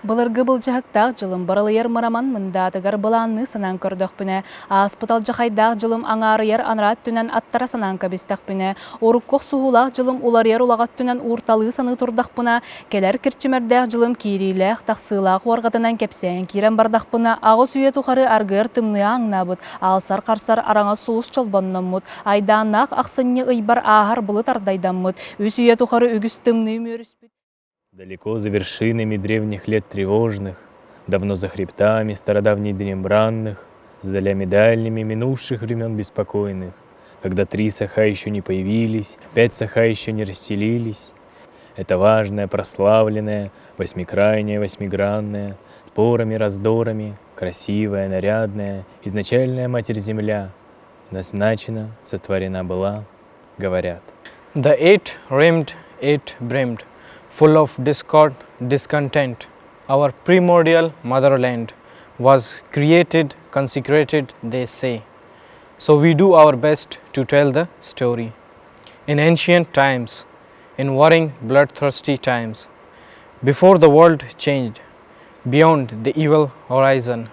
Былыргы былдьаһыктаах дьылым барылыйар мыраман мындаатыгар былаанныы санаан көрдөхпүнэ, ааспыт алдьахайдаах дьылым аҥаарыйар анараа өттүнэн аттара санаан кэбистэхпинэ, урукку охсуһуулаах дьылым уларыйар улаҕа өттүнэн уурталыы саныы турдахпына, кэлэр кирчимэрдээх дьылым киириилээх, тахсыылаах уорҕатынан кэпсээн киирэн бардахпына, аҕыс үйэ тухары аргыар тымныы ааҥнаабыт, аалсар-харсар араҥас сулус чолбонноммут, айдааннаах ахсынньы ыйбар ааһар былыт ардайдаммыт, үс үйэ тухары үгүс тымныы үмүөрүспүт Далеко за вершинами древних лет тревожных, Давно за хребтами стародавних днем За долями дальними минувших времен беспокойных, Когда три саха еще не появились, Пять саха еще не расселились, Это важное, прославленное, Восьмикрайнее, восьмигранное, Спорами, раздорами, Красивая, нарядная, Изначальная Матерь-Земля Назначена, сотворена была, говорят. The eight-rimmed, eight-brimmed, full of discord, discontent, our primordial motherland was created, consecrated, they say. So we do our best to tell the story. In ancient times, in warring, bloodthirsty times, before the world changed, beyond the evil horizon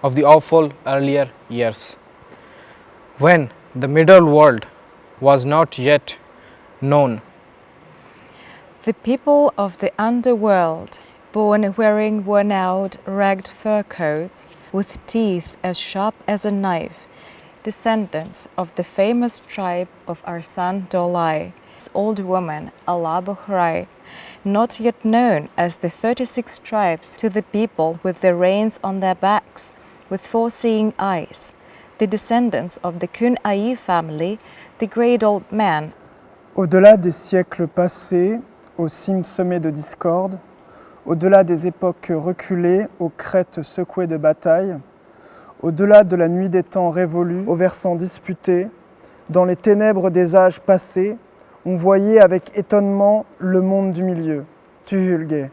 of the awful earlier years, when the middle world was not yet known. The people of the underworld, born wearing worn out, ragged fur coats, with teeth as sharp as a knife, descendants of the famous tribe of Arsan Dolai, old woman Alabuhrai, not yet known as the 36 tribes to the people with the reins on their backs, with foreseeing eyes, the descendants of the Kun Ai family, the great old man. Au-delà des siècles passés, aux cimes semées de discorde, au-delà des époques reculées, aux crêtes secouées de batailles, au-delà de la nuit des temps révolus, aux versants disputés, dans les ténèbres des âges passés, on voyait avec étonnement le monde du milieu, Tuhulgue,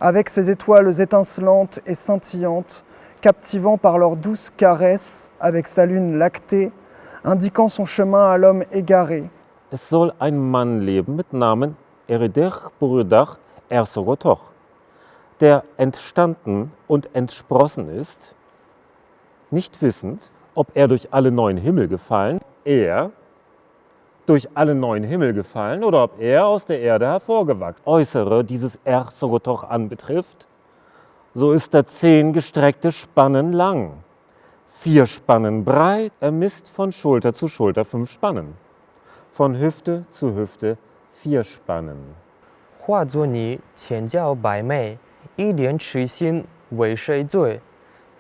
avec ses étoiles étincelantes et scintillantes, captivant par leurs douces caresses, avec sa lune lactée, indiquant son chemin à l'homme égaré. Es soll ein Mann leben mit Namen Eridech Burudach Ersogotoch, der entstanden und entsprossen ist, nicht wissend, ob er durch alle neun Himmel gefallen, er durch alle neun Himmel gefallen oder ob er aus der Erde hervorgewachsen. Äußere dieses Ersogotoch anbetrifft, so ist er zehn gestreckte Spannen lang, vier Spannen breit, er misst von Schulter zu Schulter fünf Spannen, von Hüfte zu Hüfte vier Spannen. 化作你千娇百媚，一点痴心为谁醉？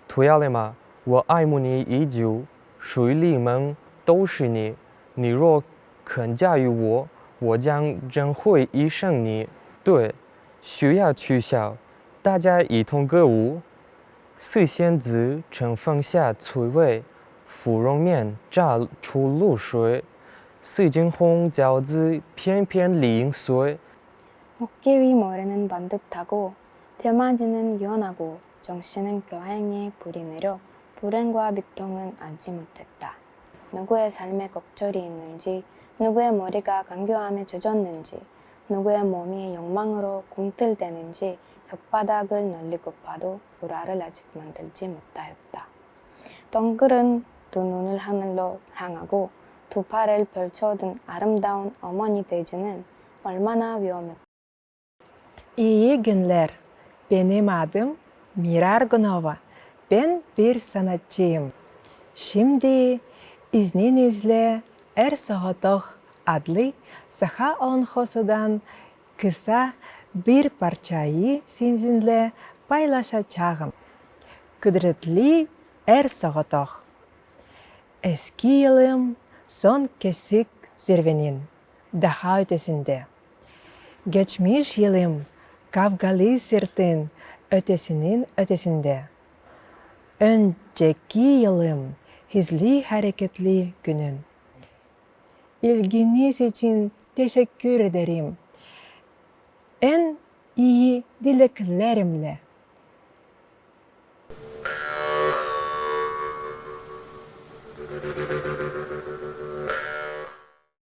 图亚勒玛，我爱慕你已久，水里梦都是你。你若肯嫁与我，我将真会一生你。对，需要取消，大家一同歌舞。四仙子乘风下翠微，芙蓉面乍出露水。四金红饺子翩翩李应随。 어깨 위 모래는 반듯하고 뼈마지는 연하고 정신은 교행에 불이 내려 불행과 비통은 알지 못했다. 누구의 삶에 걱절이 있는지 누구의 머리가 간교함에 젖었는지 누구의 몸이 욕망으로 꿈틀대는지 혓바닥을 놀리고 봐도 불화를 아직 만들지 못하였다. 덩그른 두 눈을 하늘로 향하고 두 팔을 펼쳐든 아름다운 어머니 돼지는 얼마나 위험했 İyi günler. Benim adım Mira Argunova. Ben bir sanatçıyım. Şimdi izninizle Эр Соҕотох adlı Саха олоҥхосудан kısa bir parçayı sizinle paylaşacağım. Kudretli Эр Соҕотох. Eski yılım son kesik zirvenin daha ötesinde. Geçmiş yılım kavgalı sırtın ötesinin ötesinde. Önceki yılım hızlı hareketli günün. İlginiz için teşekkür ederim. En Dileklerimle.